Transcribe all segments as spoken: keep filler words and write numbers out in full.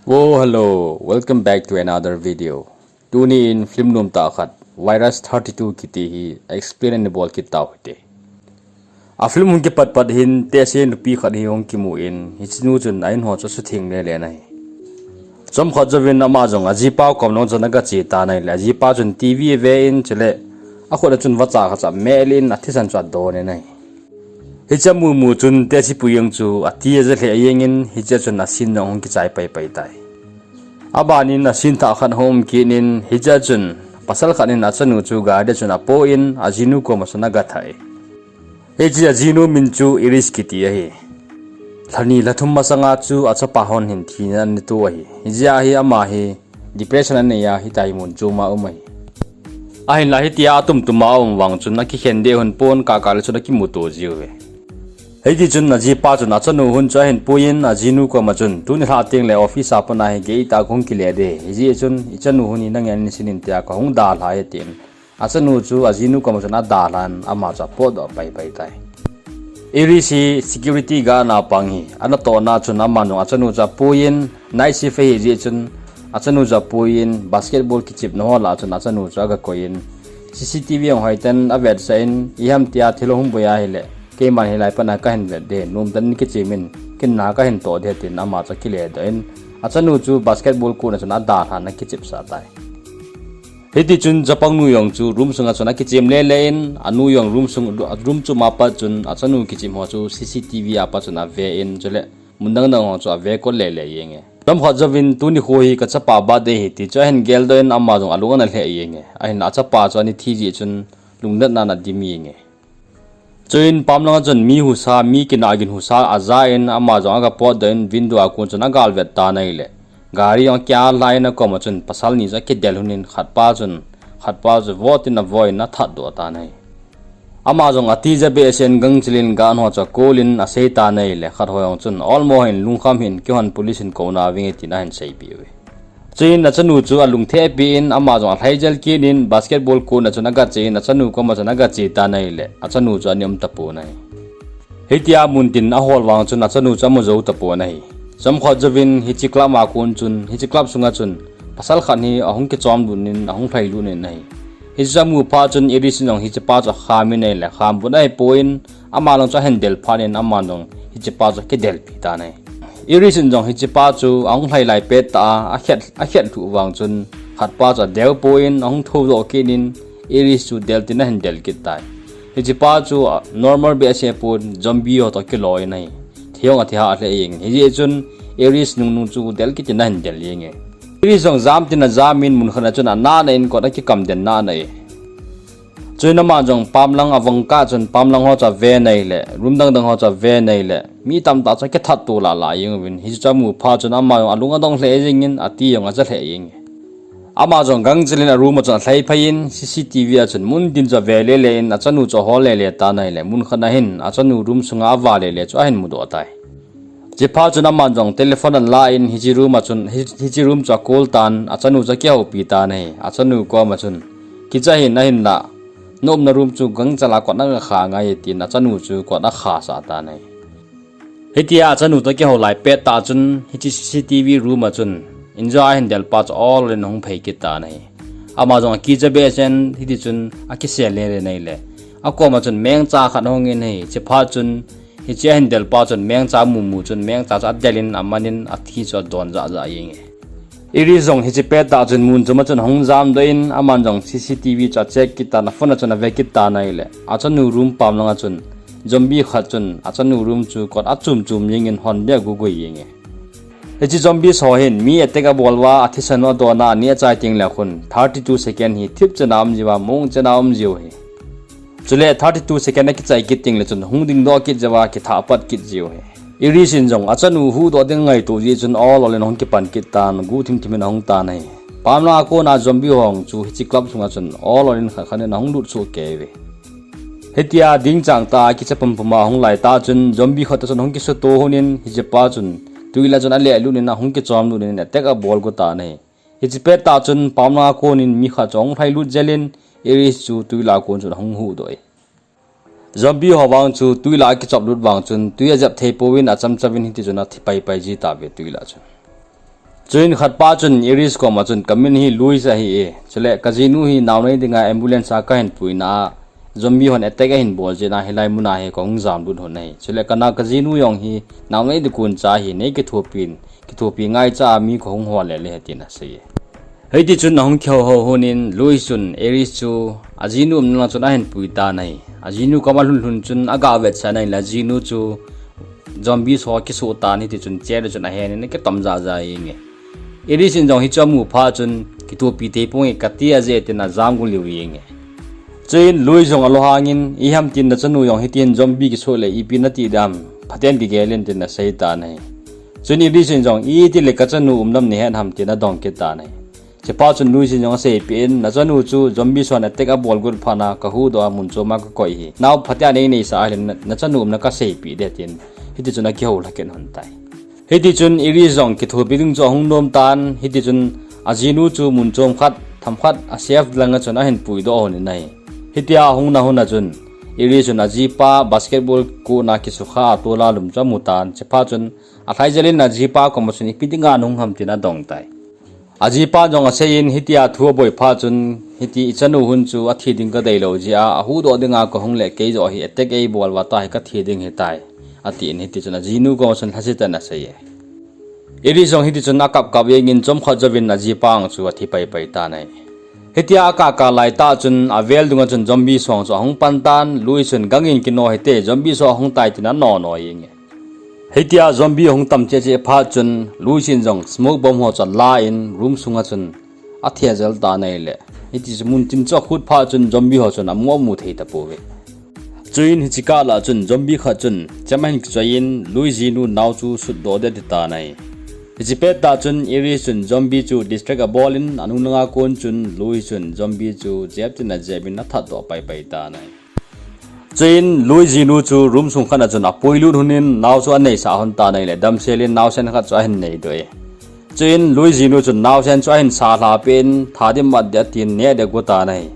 Oh, hello, welcome back to another video. Tuni in film nom tah khat, Virus thirty-two kiti hi explain ani bol kit tau hite. A film hung kipat pat hin tehse nupi khat hi hung kimu in, hiche nu chun a in ho chu asutheng lele in ahi. Chomkhat jouvin ama jong ajipa kom lang chun aga che tan ahile, ajipa chun TV ave in, chule akhut a chun vacha khat chu amel in, athisan chu adon in ahi. Hiche amu mu chun tehse pu jeng chu ati aja lheh jeng in, hiche a chun a scene jong hung kichai pai pai tai. Aban in a scene thah khat hung um kit in, hiche a chun pasal khat in achanu chu gari a chun apo in, ajinu koma chun aga thah e. Hiche ajinu min chu Iris kiti ahi. Lha ni lha thum masanga chu achapa hon hin thina ana to ahi. Hijeh a hi ama hi depression anei a, hitia hi mun chom a um ahi. Ahinla hitia atum tum a aum vang chun akikhen deh hon pon, kah kah le chun akimuto jiuve. Hiti chun ajipa chun achanu hon chu ahin pui in, ajinu koma chun tuni lhah teng le office a pat a hi gei tah a kahung kile ding, hijeh chun ichanu hon hi nangin nasin in tia kahung dalha e tin, achanu chu ajinu koma chun adalhan ama chu apotdoh pai pai tai. Iris hi security guard a pang ahi, anatohna chun aman jong achanu chu apui in, night shift ahi jeh chun achanu chu apui in, basketball kichepna ho lah a chun achanu chu aga koi in, CCTV jong hoiten avetsah in, iham tia thil ahung boi ahile, keiman hilai pat a kahin vet ding, nomtah in kichem in, ken na kahin toh ding tin ama chu akile doh in, achanu chu basketball court a chun adalhan akichepsah tai. Hiti chun chapang nu jong chu room sunga chun akichem lele in, anu jong room sung, room chom a pat chun achanu kichem ho chu CCTV a pat chun ave in, chule mun dang dang ho chu ave kot lele jeng e. Chomkhat jouvin tuni kho hi kachapa birthday ahi ti chu ahin geldoh in, ama jong alung ana lheh jeng e. Ahin achapa chu ana thi jeh chun lungnatna in adim jeng e. Chuin pam langa chun mi husa, mi kinah gin husa aja in, ama jong aga potdoh in, window a kon chun agalvet tan ahile, gari jong akialha in, akoma chun pasal ni chu akidel hon in, khatpa chun, khatpa chu vo tin avo in athatdoh tan ahi. Ama jong atija behseh in gangchel in guard ho chu akol in asei tan ahile, khat ho jong chun, olmo hih in, lungkham hih in, keihon police in kou nauvinge tin ahin seipeh uve. Chuin achanu chu alungthim pi in, ama jong alhai jel kit in, basketball court a chun aga che in, achanu koma chun aga che tan ahile, achanu chu ana um tapon ahi. Hitia mun tin ahol vang chun achanu chu amu jou tapon ahi. Chomkhat jouvin hiche club a kon chun, hiche club sunga chun pasal khat hi ahung kichom lut in, ahung lhai lut in ahi. Hiche chu amu phat chun Iris in jong hichepa chu akham in ahile, kham pon ahipoi in, ama lang chu ahin del phat in, ama jong hichepa chu akidelpi tan ahi. Iris in jong hichepa chu ahung lhai lai pettah a, akhet, akhet lhuh vang chun, khatpa chu adeu poi in, ahung thoudoh kit in, Iris chu del tin ahin del kit tai. Hichepa chu normal behseh pon, zombie ho toh kilou in ahi. Thi jong athi hah lheh jeng in. Hijeh chun Iris nungnung chu del kit in ahin del jeng e. Iris jong jam tin ajam in, mun khat a chun anana in kot akikam den nana e. Chuin ama jong pam lang avang kah chun pam lang ho chu ave in ahile, room dang dang ho chu ave in ahile, mi tamtah chu akithat to lah lah jeng uvin, hichu amu phat chun ama jong alung adong lheh jeng in, ati jong aja lheh jeng e. Ama jong gangchel in a room a chun alhai phei in, CCTV a chun mun tin chu ave lele in, achanu chu ahol lele tan ahile, mun khat a hin achanu room sunga ava lele chu ahin mudoh tai. Chuphat chun aman jong telephone ahin la in, hiche room a chun, hi-, hiche room chu a call tan, achanu chu akihoupi tan ahi. Achanu koma chun, kicha hih in, ahinlah na umna room chu gangchel a kot naga kha ngai e, tin achanu chu kot akhasah tan ahi. Hitia achanu toh akihou lai pettah chun, hiche CCTV room a chun, injo a ahin del pa chu ol ol in ahung phei kit tan ahi. Ama jong akicha behseh in, hiti chun akisel lele in ahile, akoma chun mengcha khat ahung in ahi. Chuphat chun, hiche ahin del pa chun mengcha amu mu chun mengcha chu adel in aman in athi chu adon jah jah jeng e. Iris jong hiche pettah chun mun chom a chun ahung jamdoh in, aman jong CCTV chu a check kit tan, a phone a chun ave kit tan ahile, achanu room pam langa chun zombie khat chun achanu room chu kot achum chum jeng in hon beh a gugui jeng e. Hiche zombie ho hin mi attack abol uva, athisan u adon a, aneh achai teng le khun thirty two second hi thipchan a um jiu va, mongchan a um jiu ahi. Chule thirty two second akichai kit teng le chun hung dingdoh kit jiu va, kithah pat kit jiu ahi. Iris in jong achanu huhdoh ding angaito jeh chun ol ol in ahung kipan kit tan, guh thim thim in ahung tan ahi. Pam langa kona zombie ho chu hiche club sunga chun ol ol in khat khat in ahung lut soh kei uve. Hitia dingchang tah a kicha pum pum a ahung lai tah chun zombie khat chun ahung kisuto hon in, hichepa chun twi lah chun aleh lut in ahung kichom lut in attack abol got tan ahi. Hiche pettah chun pam langa kon in mi khat chu ahung lhai lut jel in, Iris chu twi lah a kon chun ahung huhdoh e. Zombie ho vang chu twi lah a kichop lut vang chun twi ajep thei pouvin acham cham in hiti chun athi pai pai ji tauve twi lah chun. Chuin khat pa chun Iris koma chun, "Ka min hi Louis ahi e. Chule ka jinu hi naonei dinga ambulance a kahin puina a zombie hon attack ahin bol jeh in hilai muna hi kahung jam lut hon ahi. Chule kana ka jinu jong hi naonei ding kon cha hi, nei kithopi in, kithopi ngaicha a mi kahung hol le le," tin asei e. Hiti chun ahung kihou hou hon in Louis chun Iris chu ajinu umna lang chun ahin pui tan ahi. Ajinu koma alhun lhun chun aga vetsah in ahile ajinu chu zombie ho kisoh tan, hiti chun chair a chun ahen in akitom ja ja jeng e. Iris in jong hichu amu phat chun, "Kithopi thei ponge kati ahi," tin ajam gu liu jeng e. Chuin Louis jong alunghang in, "Ijeh ham tin nachanu jong hitin zombie kisoh le ipi nati ding ham, phaten kigel in," tin asei tan ahi. Chuin Iris in jong, "Iti le kachanu um lam nahet ham?" tin adong kit tan ahi. Hiche phat chun Louis in jong aseipeh in, "Nachanu chu zombie hon attack abol got phat in kahuhdoh a mun chom a kakoi ahi. Nao phaten nei neisah ahile na, nachanu umna kaseipeh ding," tin hiti chun akihou lha kit lhon tai. Hiti chun Iris jong kithopi ding chu ahung nom tan, hiti chun ajinu chu mun chom khat, themkhat a safe lang a chun ahin puidoh lhon in ahi. Hitia ahung na lhon a chun Iris chun ajipa basketball court a kisukha a tol a lum chu amu tan, hiche phat chun alhai jel in ajipa koma chun, "Ipi dinga nahung ham?" tin adong tai. Ajipa jong asei in, hitia thu aboi phat chun, "Hiti ichanu hin chu athi ding kadei lou jeh a, ahuhdoh dinga kahung le kei joh hi attack eibol uva tua hi kathi ding ahitai," ati in, hiti chun ajinu koma chun lhasetah in asei e. Iris jong hiti chun akap kap jeng in chomkhat jouvin ajipa jong chu athi pai pai tan ahi. Hitia akap kap lai tah chun avel dunga chun zombie ho chu ahung pan tan, Louis chun, "Gang in kino hite, zombie ho ahung tai," tin ano no jeng e. Hitia zombie hung tam cheh cheh phat chun Louis in jong smoke bomb ho chu ala in room sunga chun athi jel tan ahile, hiti chun muntin chu akhut phat chun zombie ho chun amu amu thei tapouve. Chuin hiche kah lah chun zombie khat chun chem ahin kichoi in Louis jinu nao chu sutdoh ding ati tan ahi. Hiche pet tah chun Iris chun zombie chu distract abol in anung langa kon chun Louis chun zombie chu jep tin ajep in athat doh pai pai tan ahi. Chuin Louis jinu chu room sung khat a chun apui lut lhon in nao chu aneisah lhon tan ahile, damsel in naosen khat chu ahin neidoh e. Chuin Louis jinu chun naosen chu ahin sah lha peh in, "Tha ding mat ding," tin neh ding agot tan ahi.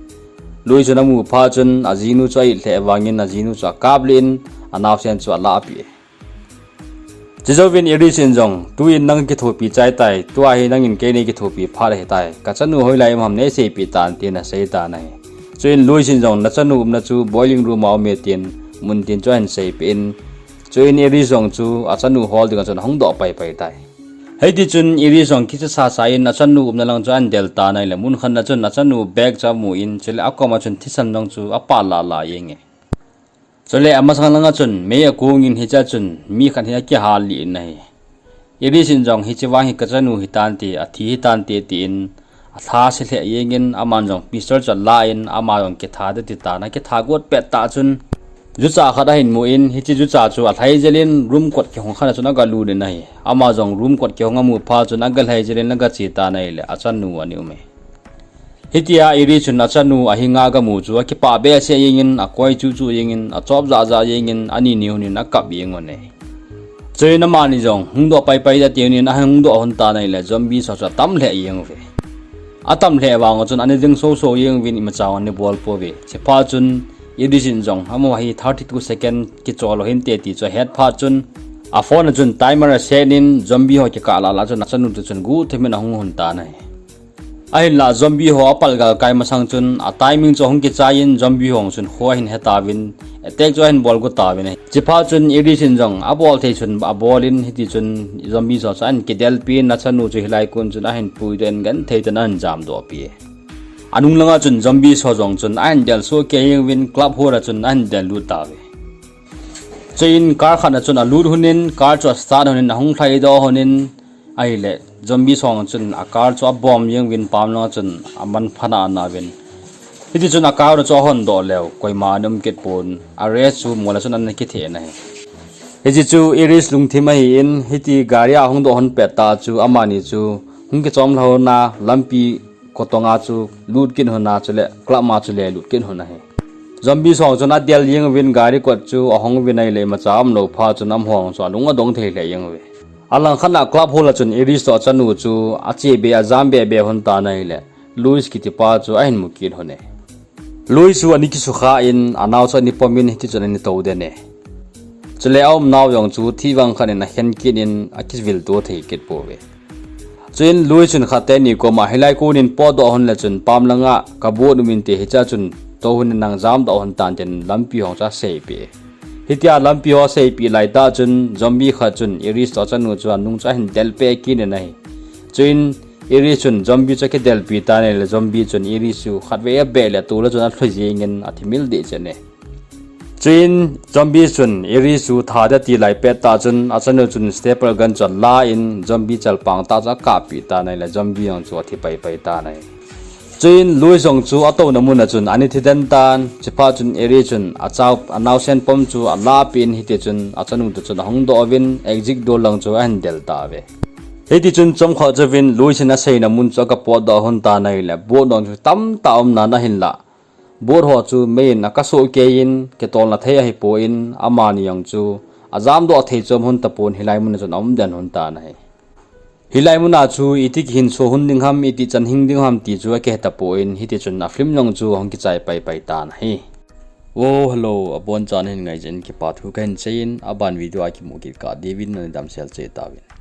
Louis chun amu phat chun ajinu chu a-it lheh vangin ajinu chu akap lih in anaosen chu alah peh e. Chujouvin Iris in jong, "Tuin nang kithopi chai tai, tua hi nangin kei nei kithopi phat ahitai. Kachanu hoilai um ham neiseipeh tan," tin asei tan ahi. Chuin Louis in jong, "Nachanu umna chu boiling room a um e," tin muntin chu ahin seipeh in, chuin Iris jong chu achanu hol dinga chun ahung doh pai pai tai. Hiti chun Iris jong kicha sa sa in achanu umna lang chu ahin del tan ahile, mun khat a chun achanu bag chu amu in, chule akoma chun thisan jong chu apal lah lah jeng e. Chule amasang langa chun mei akong in hichea chun mi khat hi akihal lih in ahi. Iris in jong hiche vang hi kachanu hitante, athi hitante tin alhase lheh jeng in, aman jong pistol chu ala in, ama jong kitha ding ati tan, akitha got pet tah chun jucha khat ahin mu in, hiche jucha chu alhai jel in room kot kihong khat a chun agalut in ahi. Ama jong room kot kihong amu phat chun agalhai jel in agache tan ahile achanu ana um e. Hitia Iris chun achanu ahinga agamu chu akipah behseh jeng in, akoi chuh chuh jeng in, achop jah jah jeng in, ani ni lhon in akap jeng lhon e. Chuin amani jong hungdoh pai pai ding ati lhon in ahungdoh lhon tan ahile zombie ho chu atam lheh jeng uve. Atam lheh vang chun ana ding soso jeng uvin imacha ana bol pouve. Hiche phat chun Iris in jong amaho hi thirty two second kichol lou hinte ti chu ahet phat chun aphone a chun timer aset in zombie ho kikah lah lah chun achanu toh chun guhthim in ahung lhun tan ahi. Ahinlah zombie ho apalgal kai masang chun atiming chu ahung kichai in zombie ho chun kho ahin he tauvin attack chu ahin bol got tauvin ahi. Hiche phat chun Iris in jong abol thei chun abol in hiti chun zombie ho chu ahin kidelpi in achanu chu hilai kon chun ahin puidoh in genthei tah in ahin jamdoh pi e. Anung langa chun zombie ho jong chun ahin del soh kei jeng uvin club hall a chun ahin del lut tauve. Chuin car khat a chun alut lhon in car chu astart lhon in ahung lhaidoh lhon in ahile zombie ho chun a car chu abom jeng uvin pam langa chun aman phat a ana uvin. Hiti chun a car chu ahondoh leu koima ana um kit pon, a race chu mol a chun ana kitheh in ahi. Hiche chu Iris lungthim ahin hiti gari a ahungdoh lhon pet tah chu amani chu hung kichom lhon a lampi kotonga chu lut kit lhon a chule club ma chu le lut kit lhon ahi. Zombie ho chun adel jeng uvin gari kot chu ahong uvin ahile imacha aumlou phat chun amaho chu alung adong thei lheh jeng uve. Alangkhat a club hall a chun Iris toh achanu chu ache be ajam be be lhon tan ahile Louis kitipa chu ahin mu kit lhon e. Louis chu ana kisukha in anao chu ana pom in hiti chun ana tou den e. Chule aumnau jong chu thih vang khat in akhen kit in akivil to thei kit pouve. Chuin Louis chun khat teni koma, "Hilai konin potdoh hon le chun pam langa ka boat um inte, hichea chun tou hon in nang jamdoh hon tan," tin lampi ho chu aseipeh. Hitia lampi ho aseipeh laitah chun zombie khat chun Iris toh achanu chu anung chu ahin delpeh kit in ahi. Chuin Iris chun zombie chu akidelpi tan ahile zombie chun Iris chu khatvei abeh le tule chun alhu jengin athimil deh chen e. Chuin zombie chun Iris chu tha ding ati lai pettah chun achanu chun staple gun chu alan zombie chalpang tah chu akappeh tan ahile zombie jong chu athi paipai tan ahi. Chuin Louis jong chu atouna muna chun ana thiden tan, chuphat chun Iris chun acha, anaosen pom chu alahpeh in hitichun achanu toh chun ahung doh uvin exit door lang chu ahin del tauve. Hitichun chomkhat jouvin Louis in aseina mun chu aga potdoh hon tan ahile boat jong chu tamtah umnan ahinlah boat ho chu meiyin akasoh keiyin kitolna thei ahipon amani jong chu ajamdoh thei chom hon tapon hilai muna chun aumden hon tan ahi. Hilai muna chu iti kihinso hon ding ham, iti chan hing ding ham ti chu akihe tapon hitichun afilm jong chu ahung kichai paipai tan ahi. Oh, hello, abonchan hin ngaichat in kipa thu kahin seiyin, aban video a kimu kit kah diuvin nani damsel cheh tauvin.